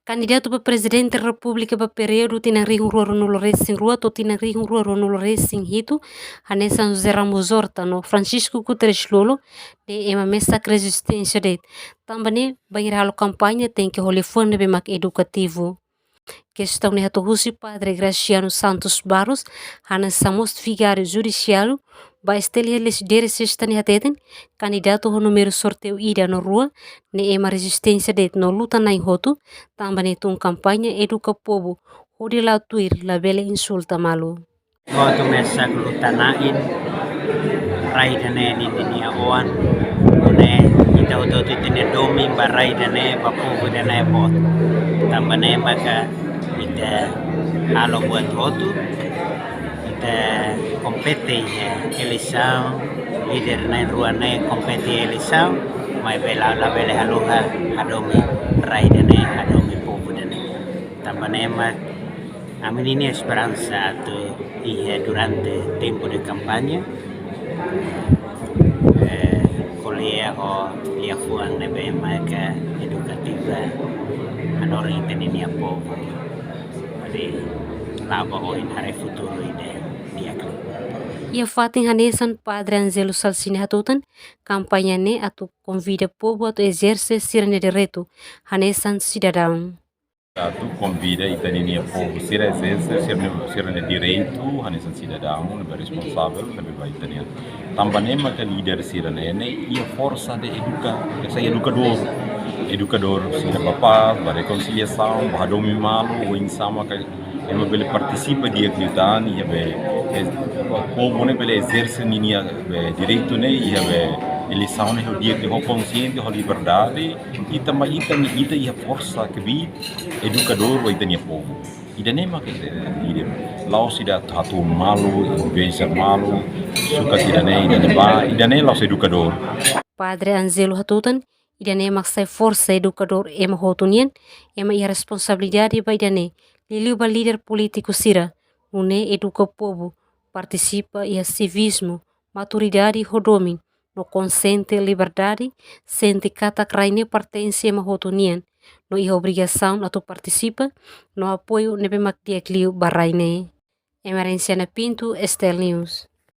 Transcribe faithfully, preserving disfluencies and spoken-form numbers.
Kandidatu ba Prezidente Repúblika ba períodu tinan rihun rua ruanulu resin rua to'o tinan rihun rua ruanulu resin hitu, hanesan José Ramos Horta no Francisco Guterres Lú, ne'e ema mesak rezisténsia de'it. Tanba ne'e, bainhira halo kampaña tenke ho liafuan ne'ebé mak edukativu. Kestaun ne'e hato'o husi Padre Graciano Santos Barros, hanesan mós vigáriu judisiáriu, ba STL iha Lecidere Sesta ne'e hateten, kandidatu ho númeru sorteiu ida no rua, ne'e ema rezisténsia de'it no luta na'in hotu, tanba ne'e tun kampaña eduka povu, hodi la'o tuir, labele insulta malu. Ita hotu mesak luta na'in, rai ida-ne'e ninia oan, nune'e ita hotu-hotu ita-nia domin ba rai ida-ne'e, ba povu ida-ne'e boot. Tanba ne'e maka ita halo buat hotu, ita kompete iha eleisaun, líder na'in-rua ne'e kompete iha eleisaun, maibé labele haluha hadomi rai ida-ne'e, hadomi povu ida-ne'e. Tanba ne'e mak ami-nia esperansa atu iha durante tempu de kampaña, eh, ko'alia ho liafuan ne'ebé maka edukativa, hanorin ita-nia povu. Jadi, la'o ba oin, haree futuru ida di'ak liu. Iha fatin hanesan, Padre Angelo Salsinha hatutan, kampaña ne'e atu konvida povu atu ezerse sira-nia direitu hanesan sidadaun. Atu konvida ita-nia povu sira ezerse sira-nia, sira-nia direitu hanesan sidadaun ne'ebé responsavel, ne'ebé ba ita-nia. Tanba ne'e maka líder sira-ne'e ne'e iha forsa de eduka, sai edukadór. Edukadór sira ba pás, ba rekonsiliasaun, ba hadomi malu, oinsá maka ema bele partisipa di'ak liután, iha be, eh, povu ne'e bele ezerse ninia, be, direitu ne'e, iha be, eleisaun ne'e ho di'ak liu, ho konsiente, ho liberdade, ita ma ita, ita iha forsa kbiit, edukadór ba ita-nia povu. Ida-ne'e mak ita líder. La'ós ida atu hatuur malu, inveja malu, sukat ida-ne'e, ida-ne'ebá, ida-ne'e la'ós edukadór. Padre Angelo hatutan, ida-ne'e mak sai forsa edukadór ema hotu nian, ema iha responsabilidade ba ida-ne'e, liuliu ba líder polítiku sira, nune'e eduka povu, partisipa iha sivismu, maturidade ho domin, no konsiente liberdade, sente katak rai ne'e pertense ema hotu nian, no iha obrigasaun atu partisipa, no apoiu ne'ebé mak di'ak liu ba rai ne'e. Emerenciana Pinto, STL News.